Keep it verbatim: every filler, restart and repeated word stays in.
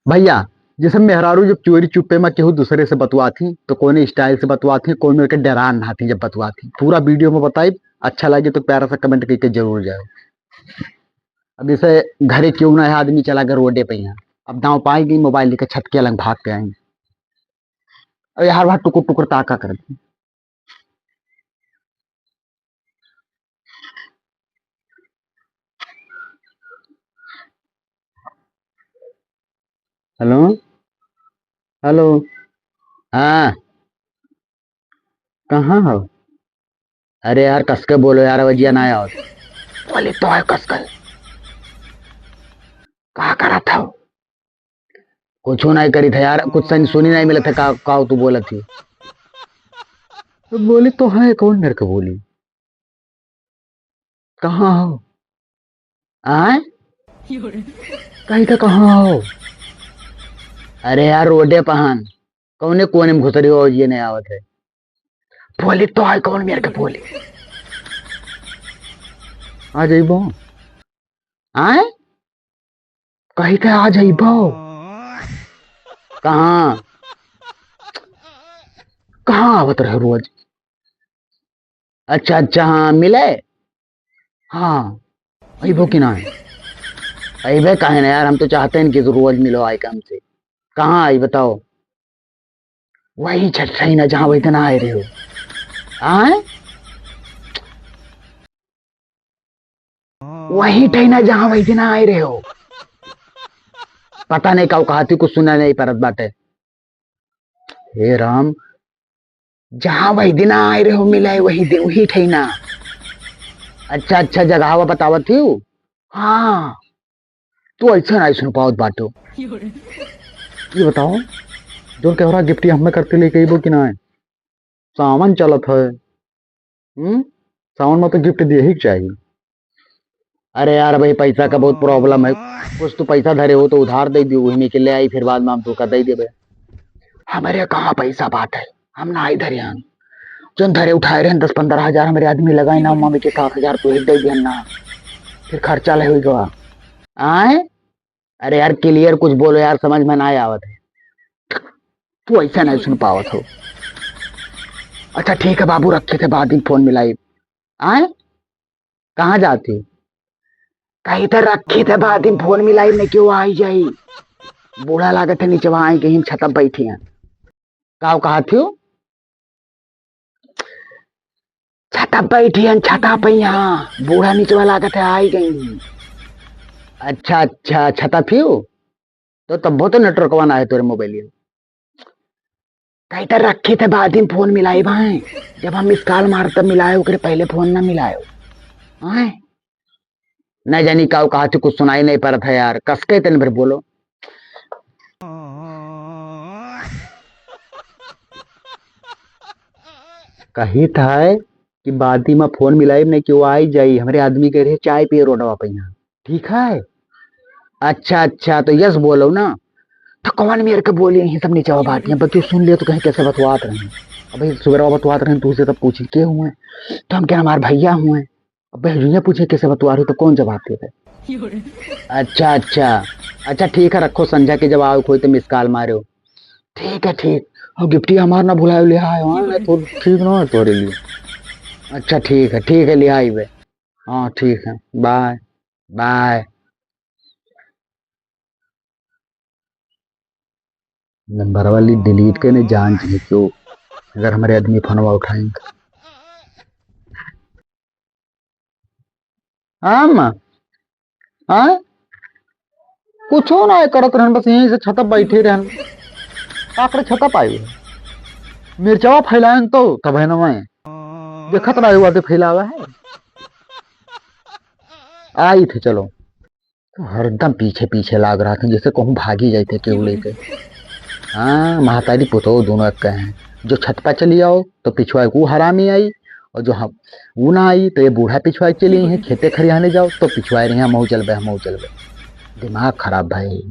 भइया, जैसे मेहरारू जब चोरी चुप्पे मा केहू दूसरे से बतुआत ही, तो कौने style से बतुआत ही, कौन मेरे के डरान नहात ही जब बतुआत ही, पूरा video मा बताइब। अच्छा लागे तो प्यारा सा comment करके जरूर जाओ। अब जैसे घरे केहू ना है, आदमी चला गए रोडे पे यहाँ, अब दाँव पाई गई, mobile लेके छत के अलग भाग के आई। अब यार वहाँ टुकुर टुकुर ताका कर दी। Hello, hello, हाँ, कहाँ हो? अरे यार, कसके बोलो यार, आवाजिया ना आवत। बोली तो है कसके। का करत हो? कुछ नहीं करी था यार, कुछ सही सुनी नहीं मिलत है, का, का तू बोलत ही? तो बोली तो है, कौन मेरे को बोली? कहाँ हो? आय? कहीं का कहाँ हो? अरे यार, रोडे पहन, कौने कोने में घुसरी हो, ये नहीं आवत है। बोली तो है, कौन मेरे के बोली? आ जाइबो। आय? कही के आ जाइबो। कहाँ? कहाँ आवत रहे रोज? अच्छा, अच्छा, हाँ, मिले? हाँ, अइबो कि ना? अइबे काहे ना यार, हम तो चाहते हैं कि तू रोज मिलो आए के हमसे। कहाँ आई बताओ? वही छठई ना, जहाँ वही दिन आए रहे हो। आए? वही ठई ना, जहाँ वही दिन आए रहे हो। पता नहीं काऊ कहा थी, कुछ सुना नहीं परत बाटे। हे राम, जहाँ वही दिन आए रहे हो मिले, वही दिन, वही ठई ना। अच्छा, अच्छा, जगहवा बतावत ही। हाँ, तू ऐसा नहीं सुन पावत बाटो। ये बताओ, जोन केहरा गिफ्ट हमें करते लेके अइबो कि ना? सावन चलत है। हम्म? सावन में तो गिफ्ट दिए ही के चाहिए। अरे यार भाई, पैसा का बहुत प्रॉब्लम है। कुछ तो पैसा धरे हो तो उधार दे दियो, वही में के ले आई, फिर बाद में हम तोका दे देबे। हमारे कहाँ पैसा बात है, हम ना आई धरे हम। जोन धरे उठाए रहे दस पन्द्रह हजार, हमारे आदमी लगाए ना, मम्मी के सात हजार तो एक दे दिया ना, फिर खर्चा ले हुई गवा। आए? अरे यार, क्लियर कुछ बोलो यार, समझ में ना आवत है। तू ऐसा नहीं सुन पावत हो। अच्छा ठीक है बाबू, रखे थे, बाद में फोन मिलाई। आए? कहाँ जाती? कहीं तो रखे थे, बाद में फोन मिलाई, नहीं क्यों आई जाई। बूढ़ा लागत है, नीचे वहाँ आई, कहीं छतप बैठी हैं। का कहा थी? छता बैठी हन, छता पे यहाँ। बूढ़ा निचवा लागत है, आई गई। अच्छा, अच्छा, छता फिर? तो तब्बो तो नेटवर्कवा ना है तोरे मोबाइल में। कहीं तो रखे थे, बाद में फोन मिलाए भाई। जब हम मिस कॉल मार तब मिलाए, ओकरे पहले फोन ना मिलाए। हैं? नहीं जानी काऊ कहा थी, कुछ सुनाई नहीं पड़त है यार, कसके तन भर बोलो। कही था कि बादी में फोन मिलाई नहीं कि वो आई जाई, हमरे आदमी के रहे चाय पिए रोडवा पे यहाँ, ठीक है? अच्छा अच्छा, तो यस बोलो ना। तो कौन मेरे के बोली यही सब नीचे बात, यहाँ पर क्यों सुन लिया तो कहीं कैसे बतवात रहे। अबे सुबह बतवात रहे, तू से तब पूछी के हुए, तो हम क्या हमारे भैया हुए। अबे, जुइया पूछे, "कैसे बतुआर हो?" तो कौन जवाब देते? अच्छा, अच्छा। अच्छा, ठीक है, रखो, संझा के जब आओ कोई तो मिस कॉल मारो। ठीक है, ठीक। और गिफ्टी हमार ना भुलायो, ले आयो, हाँ, नहीं तो ठीक ना है तोरे लिए। अच्छा, ठीक है, ठीक है, ले आई बे। हाँ, ठीक है, बाय, बाय। नंबर वाली डिलीट करने जान चाहिए क्यों, अगर हमारे आदमी फोनवा उठाएंगे। हाँ माँ, हाँ, कुछो ना करत रहन, बस यहीं से छता बैठे रहन। का करे छता पाए? मिर्चवा फैलाएन तो तबे न मैं देखत रहे हुआ तो फैलावा है। आई थे, चलो। तो हरदम पीछे पीछे लाग रहा था, जैसे कहूँ भागी जाते केहू लेके। हाँ, महतारी पुतोह दोनों एक हैं, जो छत पर चली आओ तो पिछुआ को हरामी आई, और जो हम वो ना आई तो ये बूढ़ा पिछुआ चली आई है, खेते खरियाने जाओ तो पिछुआ रही, हम चलबे, हम चलबे। दिमाग खराब भाई।